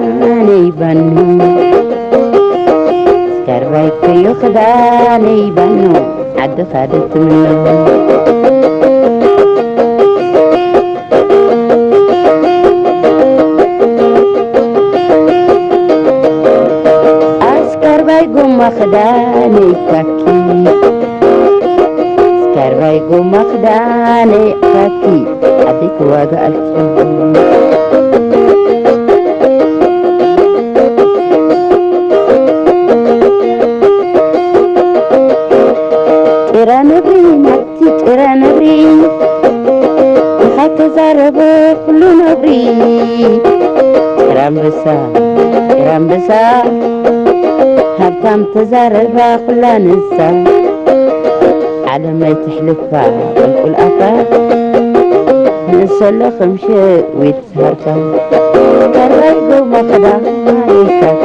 ክዳነይ ባኑ፣ ስከርባይ ኮዮ ክዳነይ ባኑ፣ ዓዲ ካደ ትምኖ። ኣስከርባይ ጎማ ክዳነይ ካኪ፣ ኣስከርባይ ጎማ ክዳነይ ካኪ፣ ዓዲ ክዋጋኣልኪ። ጭራ ነብሪ ናብቲ ጭራ ነብሪ፣ ንኻይ ተዛረበ ኩሉ ነብሪ። ጭራ ኣንበሳ፣ ጭራ ኣንበሳ፣ ሃብታም ተዛረባ ኩላ ንሳ። ዓለም ኣይትሕልፋ ቁልቁል ኣፋ፣ ንእሰሎ ከም ሸዊት ሃርካ። ስከርባይ ጎማ ክዳነይ ካኪ፣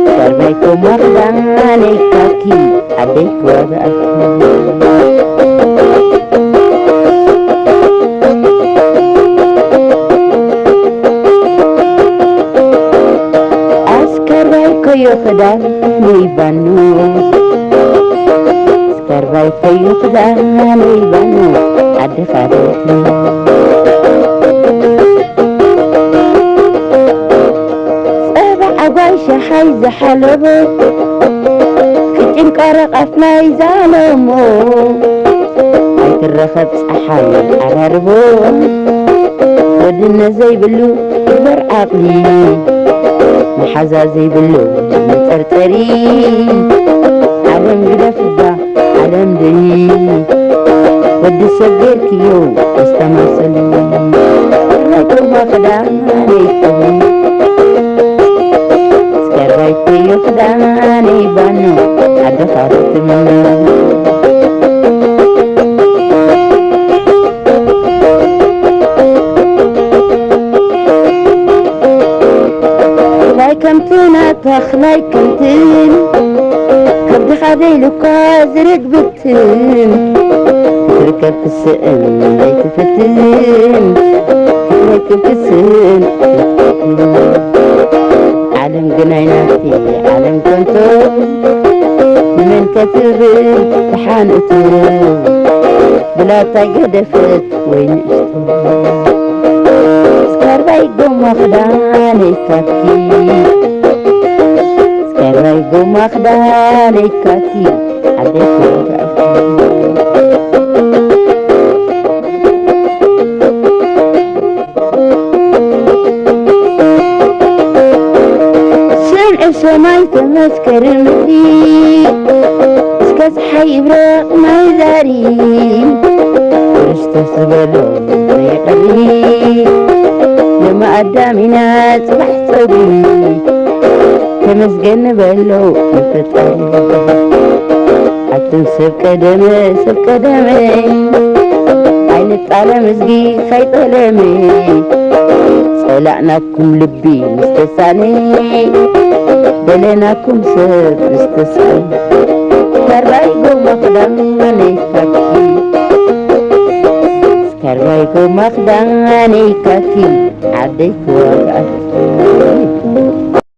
ስከርባይ ጎማ ክዳነይ ካኪ፣ ዓደይ ክዋጋኣኪ። ኣስከርባይ ኮዮ ክዳነይ ባኑ፣ ስከርባይ ኮዮ ክዳነይ ባኑ፣ ዓዲ ካደት። ጸባ ዓጓይ ሸሓይ ዝሓለቦ፣ ቅጭን ቀረቓፍ ናይ ዛለሞ፣ ኣይትረኸብ ጸሓይ ዓራርቦ። ወድነት ዘይብሉ እምበር ዓቕሊ፣ መሓዛ ዘይብሉ መጠርጠሪ። ዓለም ግደፍባ ዓለም ደይ፣ ወዲ ሰብ ጌርክዮ ኣስተማሰሊ። ረቶማ ክዳነይ ቀቡ፣ ስከርባይ ኮዮ ክዳነይ ባኖ፣ ዓድኻ ትምነ። ክላይ ከምትና ተኽላይ ከምትን፣ ከብድኻ ዘይልኳ ዝርግብትን፣ ክትርከብ ክስእን ዘይትፍትን፣ ክትረክብ ክስእን። ዓለም ግናይ ናብቲ ዓለም ከንቶ፣ ንመን ከትብል ተሓንእቱ፣ ብላታ ገደፈት ወይ ንእሽቶ። ስከርባይ ጎማ ክዳነይ ካኪ፣ ስከርባይ ጎማ ክዳነይ ካኪ፣ ዓደይ ክወጋእኪ። ስምዒ ሰማይ ተመስከር ምድሪ፣ እስከ ፀሓይ ይብረቕ ማይ ዛሪ፣ ክርስቶስ ዝበሎ ዘይቐሪ፣ ሎሚ ኣዳም ኢና ጽባሕ ጸጉሪ፣ ተመስገን ንበሎ ንፈጣሪ። ኣቱም ሰብ ቀደመ፣ ሰብ ቀደመ፣ ኣይንጣለም እዝጊ ከይጠለመ፣ ጸላእናኩም ልቢ ምስ ተሳነ፣ ደለናኩም ሰብ ምስ ተሳነ። ስከርባይ ጎማ ክዳነይ ካኪ፣ ስከርባይ ጎማ ክዳነይ ካኪ፣ ዓደይ ክዋጋኣኪ።